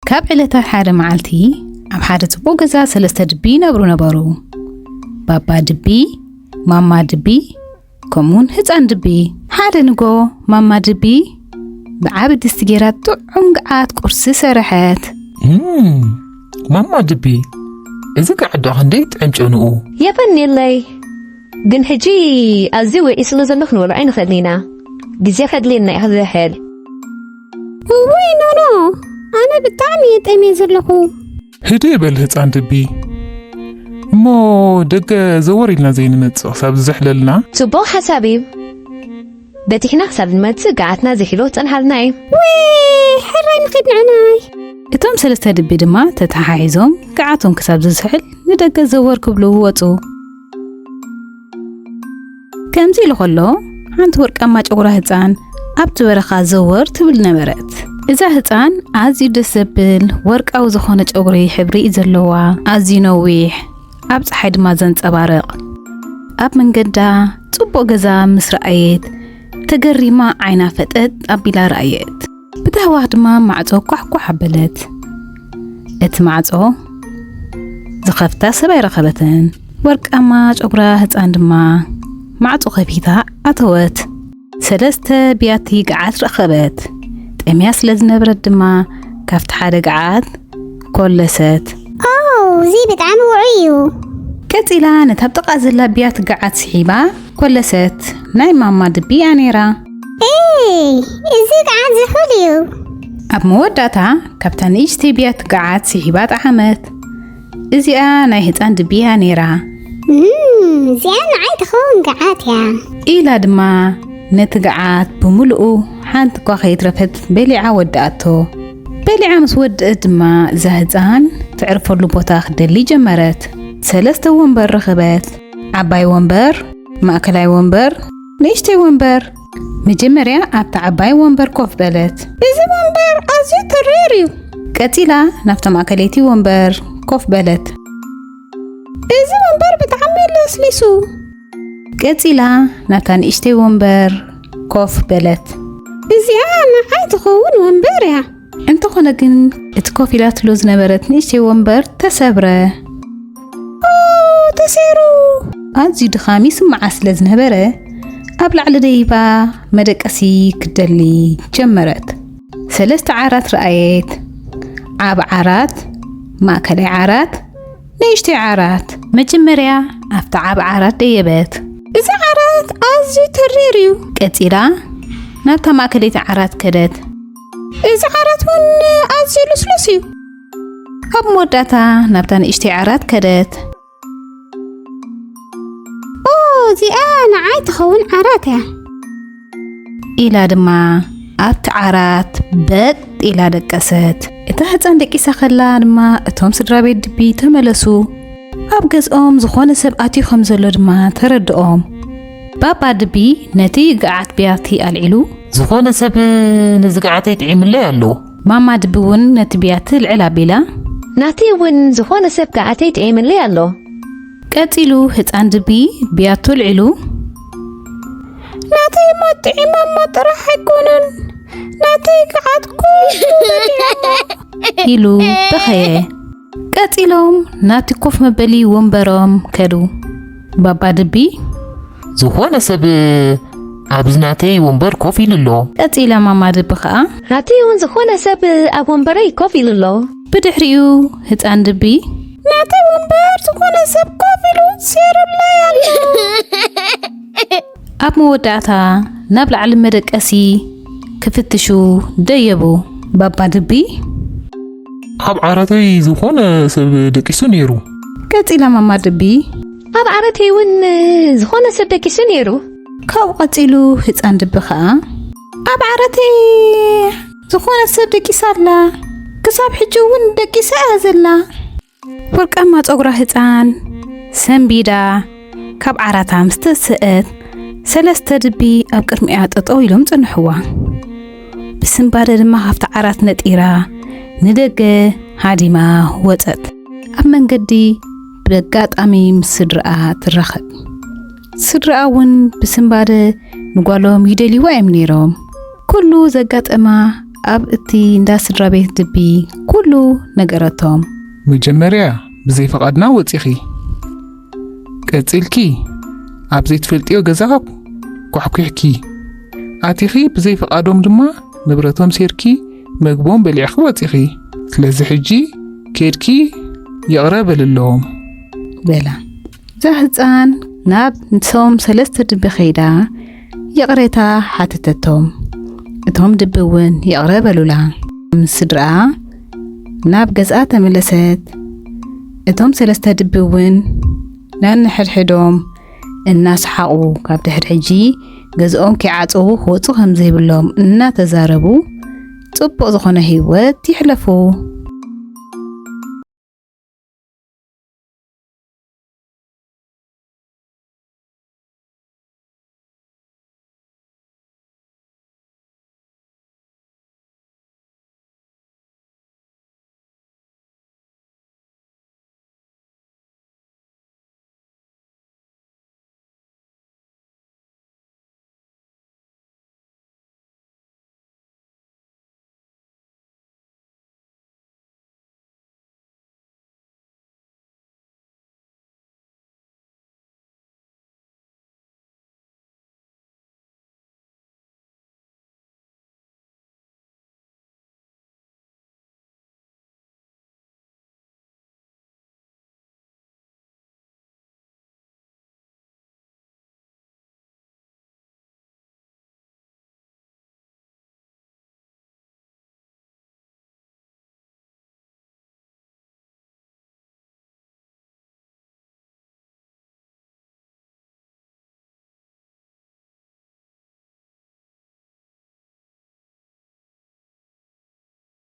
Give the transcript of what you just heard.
ካብ ዕለታት ሓደ መዓልቲ፣ ኣብ ሓደ ጽቡቕ ገዛ ሰለስተ ድቢ ይነብሩ ነበሩ። ባባ ድቢ፣ ማማ ድቢ፣ ከምኡውን ህጻን ድቢ። ሓደ ንጎ፣ ማማ ድቢ ብዓቢ ድስቲ ጌራ ጥዑም ገዓት ቁርሲ ሰረሐት። እም፣ ማማ ድቢ፣ እዚ ገዓት ዶ ክንደይ ጥዕም ጨንኡ። የቐንየለይ። ግን ሕጂ ኣዝዩ ውዑይ ስለ ዘሎ ክንበልዖ ኣይንኽእልን ኢና። ግዜ ከድልየና እዩ ክዝሕል። እውይ ኖኖ፣ ኣነ ብጣዕሚ እየ ጠምየ ዘለኹ። ህድእ በል ህጻን ድቢ። እሞ ደገ ዘወር ኢልና ዘይንመጽእ ክሳብ ዝዝሕለልና? ጽቡቕ ሓሳብ እዩ። በቲሕና ክሳብ ንመጽእ ገዓትና ዝሒሎ ጸንሓልና እዩ። ወይ፣ ሕራይ ንኺድ ንዕናይ። እቶም ሰለስተ ድቢ ድማ ተተሓሒዞም ገዓቶም ክሳብ ዝዝሕል ንደገ ዘወር ክብሉ ወጹ። ከምዚ ኢሉ ከሎ፣ ሓንቲ ወርቃማ ጨጉራ ህጻን ኣብቲ በረኻ ዘወር ትብል ነበረት። እዛ ህጻን ኣዝዩ ደስ ዘብል ወርቃዊ ዝኾነ ጨጉሪ ሕብሪ እዩ ዘለዋ። ኣዝዩ ነዊሕ፣ ኣብ ጸሓይ ድማ ዘንጸባርቕ። ኣብ መንገዳ ጽቡቕ ገዛ ምስ ረኣየት፣ ተገሪማ ዓይና ፈጠጥ ኣቢላ ረኣየት። ብታህዋኽ ድማ ማዕጾ ኳሕኳሕ ኣበለት። እቲ ማዕጾ ዝኸፍታ ሰብ ኣይረኸበትን። ወርቃማ ጨጉራ ህጻን ድማ ማዕጾ ከፊታ ኣተወት። ሰለስተ ብያቲ ገዓት ረኸበት። ጠምያ ስለ ዝነበረት ድማ ካብቲ ሓደ ገዓት ኮለሰት። ኦ፣ እዚ ብጣዕሚ ውዑይ እዩ። ቀጺላ ነታ ኣብ ጥቓ ዘላ ብያቲ ገዓት ስሒባ ኮለሰት። ናይ ማማ ድቢ እያ ነይራ። ኤይ፣ እዚ ገዓት ዝሑል እዩ። ኣብ መወዳእታ ካብታ ንእሽተይ ብያቲ ገዓት ስሒባ ጠዓመት። እዚኣ ናይ ህጻን ድቢ እያ ነይራ። እም፣ እዚኣ ንዓይ ትኸውን ገዓት እያ። ኢላ ድማ ነቲ ገዓት ብምሉኡ ሓንቲ እኳ ከይትረፈት በሊዓ ወድኣቶ። በሊዓ ምስ ወድአት ድማ እዛ ህጻን ትዕርፈሉ ቦታ ክትደሊ ጀመረት። ሰለስተ ወንበር ረኸበት። ዓባይ ወንበር፣ ማእከላይ ወንበር፣ ንእሽተይ ወንበር። መጀመርያ ኣብታ ዓባይ ወንበር ኮፍ በለት። እዚ ወንበር ኣዝዩ ተሪር እዩ። ቀጺላ ናብታ ማእከለይቲ ወንበር ኮፍ በለት። እዚ ወንበር ብጣዕሚ ለስሊሱ። ቀጺላ ናብታ ንእሽተይ ወንበር ኮፍ በለት። እዚኣ ንዓይ ትኸውን ወንበር እያ። እንተኾነ ግን እቲ ኮፍ ኢላትሉ ዝነበረት ንእሽተይ ወንበር ተሰብረ። ኦ፣ ተሰይሩ! ኣዝዩ ድኻም ይስምዓ ስለ ዝነበረ ኣብ ላዕሊ ደይባ መደቀሲ ክትደሊ ጀመረት። ሰለስተ ዓራት ረኣየት። ዓቢ ዓራት፣ ማእከላይ ዓራት፣ ንእሽተይ ዓራት። መጀመርያ ኣብታ ዓቢ ዓራት ደየበት። እዚ ዓራት ኣዝዩ ተሪር እዩ። ቀጺላ ናብታ ማእከለይቲ ዓራት ከደት። እዚ ዓራት እውን ኣዝዩ ልስሉስ እዩ። ኣብ መወዳእታ ናብታ ንእሽተይ ዓራት ከደት። ኦ፣ እዚኣ ንዓይ ትኸውን ዓራት እያ። ኢላ ድማ ኣብቲ ዓራት በጥ ኢላ ደቀሰት። እታ ህጻን ደቂሳ ከላ ድማ እቶም ስድራ ቤት ድቢ ተመለሱ። ኣብ ገዝኦም ዝኾነ ሰብ ኣትዩ ከም ዘሎ ድማ ተረድኦም። ባባ ድቢ ነቲ ገዓት ብያቲ ኣልዒሉ፣ ዝኾነ ሰብ ነዚ ገዓተይ ጥዒምለይ ኣሎ። ማማ ድቢ እውን ነቲ ብያቲ ልዕል ኣቢላ፣ ናተይ እውን ዝኾነ ሰብ ገዓተይ ጥዒምለይ ኣሎ። ቀጺሉ ህጻን ድቢ ብያቱ ኣልዒሉ፣ ናተይ እሞ ጥዒሞሞ ጥራሕ ኣይኮኑን፣ ናተይ ገዓት ኩሉ በሊዖሞ። ኢሉ በኸየ። ቀጺሎም ናብቲ ኮፍ መበሊ ወንበሮም ከዱ። ባባ ድቢ፣ ዝኾነ ሰብ ኣብዚ ናተይ ወንበር ኮፍ ኢሉ ኣሎ። ቀጺላ ማማ ድቢ ኸኣ፣ ናተይ እውን ዝኾነ ሰብ ኣብ ወንበረይ ኮፍ ኢሉ ኣሎ። ብድሕሪኡ ህጻን ድቢ፣ ናተይ ወንበር ዝኾነ ሰብ ኮፍ ኢሉ ሰይሩለይ ኣሎ። ኣብ መወዳእታ ናብ ላዕሊ መደቀሲ ክፍትሹ ደየቡ። ባባ ድቢ፣ ኣብ ዓራተይ ዝኾነ ሰብ ደቂሱ ነይሩ። ቀጺላ ማማ ድቢ፣ ኣብ ዓራተይ እውን ዝኾነ ሰብ ደቂሱ ነይሩ። ካብኡ ቀጺሉ ህጻን ድቢ ኸኣ፣ ኣብ ዓራተይ ዝኾነ ሰብ ደቂሳ ኣላ። ክሳብ ሕጂ እውን ደቂሳ እያ ዘላ። ወርቃማ ጸጉራ ህጻን ሰንቢዳ ካብ ዓራታ ምስ ተስእት፣ ሰለስተ ድቢ ኣብ ቅድሚኣ ጠጠው ኢሎም ጸንሕዋ። ብስንባደ ድማ ካብቲ ዓራት ነጢራ ንደገ ሃዲማ ወጸት። ኣብ መንገዲ ብኣጋጣሚ ምስ ስድራኣ ትራኸብ። ስድራኣ እውን ብስንባደ ንጓሎም ይደልይዋ እዮም ነይሮም። ኩሉ ዘጋጠማ ኣብ እቲ እንዳ ስድራ ቤት ድቢ ኩሉ ነገረቶም። መጀመርያ ብዘይ ፍቓድና ወጺኺ። ቀጺልኪ ኣብ ዘይትፈልጥዮ ገዛ ኳሕኲሕኪ። ኣቲኺ ብዘይ ፍቓዶም ድማ ንብረቶም ሴርኪ መግቦም በሊዕኺ ወጺኺ። ስለዚ ሕጂ ኬድኪ ይቕረ በልሎም። በላ። እዛ ህፃን ናብ ንሶም ሰለስተ ድቢ ከይዳ ይቕሬታ ሓተተቶም። እቶም ድቢ እውን ይቕረ በሉላ። ምስ ስድርኣ ናብ ገዝኣ ተመለሰት። እቶም ሰለስተ ድቢ እውን ነንሕድሕዶም እናሰሓቑ ካብ ድሕሪ ሕጂ ገዝኦም ከይዓፀዉ ክወፁ ከም ዘይብሎም እናተዛረቡ ፅቡቕ ዝኾነ ህይወት ይሕለፉ።